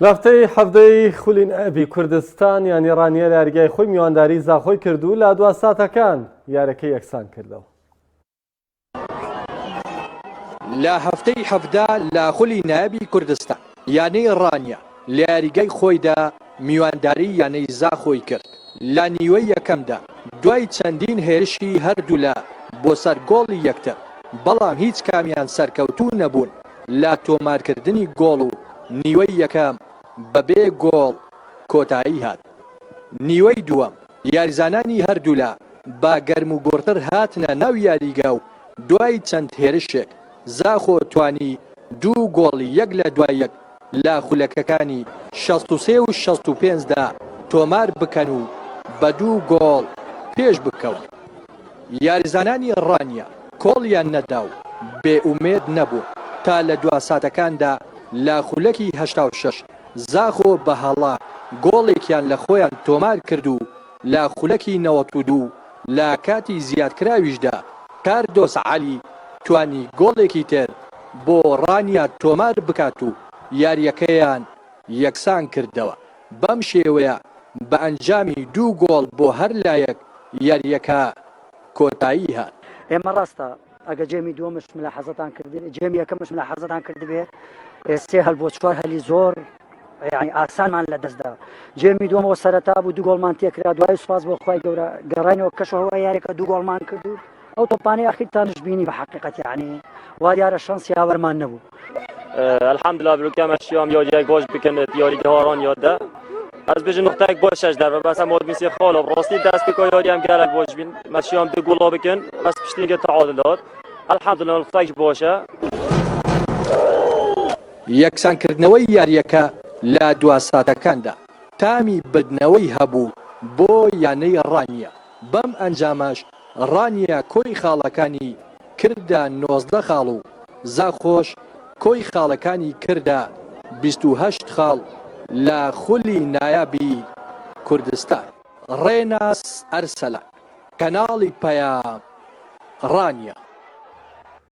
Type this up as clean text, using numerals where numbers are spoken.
لە هەفتەی حەڤدەی خولی نایابی کوردستان یانەی ڕانیە لە یاریگای خۆی میوانداری زاخۆی کرد و لە دوا ساتەکان یارەکەی یەکسان کردەوە. لە هەفتەی 17 لە خولی نایابی کوردستان یانەی ڕانیە لە یاریگای خۆیدا میوانداری یانەی زاخۆی کرد لە نیوەی یەکەمدا دوای چەندین هێرشی هەردوولا بۆ سەر گۆڵی یەکتر بەڵام هیچ کامیان سەرکەوتوو نەبوون لە تۆمارکردنی گۆڵ و نیوەی یەکەم بەبێ گۆڵ کۆتایی هات. نیوەی دووەم یاریزانانی هەردوولا بە گەرموگوڕتر هاتنە ناو یاریگا و دوای چەند هێرشێک زاخۆ توانی دوو گۆڵی یەک لە دوای یەک لە خولەکەکانی 63 و 65 دا تۆمار بکەن و بە دوو گۆڵ پێش بکەون. یاریزانانی ڕانیە کۆڵیان نەدا و بێ ئومێد نەبوون تا لە دوا ساتەکاندا لە خولەکی 86 زاخۆ بە هەڵە گۆڵێکیان لە خۆیان تۆمار کرد و لە خولەکی 92 لە کاتی زیادکراویشدا کاردۆس عەلی توانی گۆڵێکی تر بۆ ڕانیە تۆمار بکات و یارییەکەیان یەکسان کردەوە. بەم شێوەیە بە ئەنجامی دوو گۆڵ بۆ هەر لایەک یارییەکە کۆتایی هات. ئێمە ڕاستە ئەگە game ی دووەمش ملاحەزەتان کردبێ game ی یەکەمش ملاحەزەتان کردبێ سێ هەل بۆ چوار هەلی زۆر یعنی ئاسانمان لە دەستدا game ی دووەمەوە سەرەتا بوو دوو گۆڵمان تێکرا دوای سوپاس بۆ خوای گەورە گەڕاینەوە کەشەوە یاریەکە دوو گۆڵمان کرد و ئەو تۆپانەی ئەخیرتانش بینی بە حەقیقەت یعنی وا دیارە شەنس یاوەرمان نەبوو. الحمدلله بلوکە مەشیام یاریەک باش بکەن یاریگەها ڕانیا دە ئەس بژم نقطەیەک باشش دەربە بەس ئەم میسی خاڵ ڕاستی دەست بکە یاریام گەلک باش بین مەشیام دو گوڵا بکەن بەس پشتینگە تعادل داد الحمدلله نقطەیەک باشە. یەکسانکردنەوەی یارییەکە لە دوا ساتەکاندا تامی بردنەوەی هەبوو بۆ یانەی ڕانیە، بەم ئەنجامەش ڕانیە کۆی خاڵەکانی کردە 19 خاڵ و زاخۆش کۆی خاڵەکانی کردە 28 خاڵ لە خولی نایابی کوردستان. ڕێناس ئەرسەلان، کەناڵی پەیام، ڕانیە.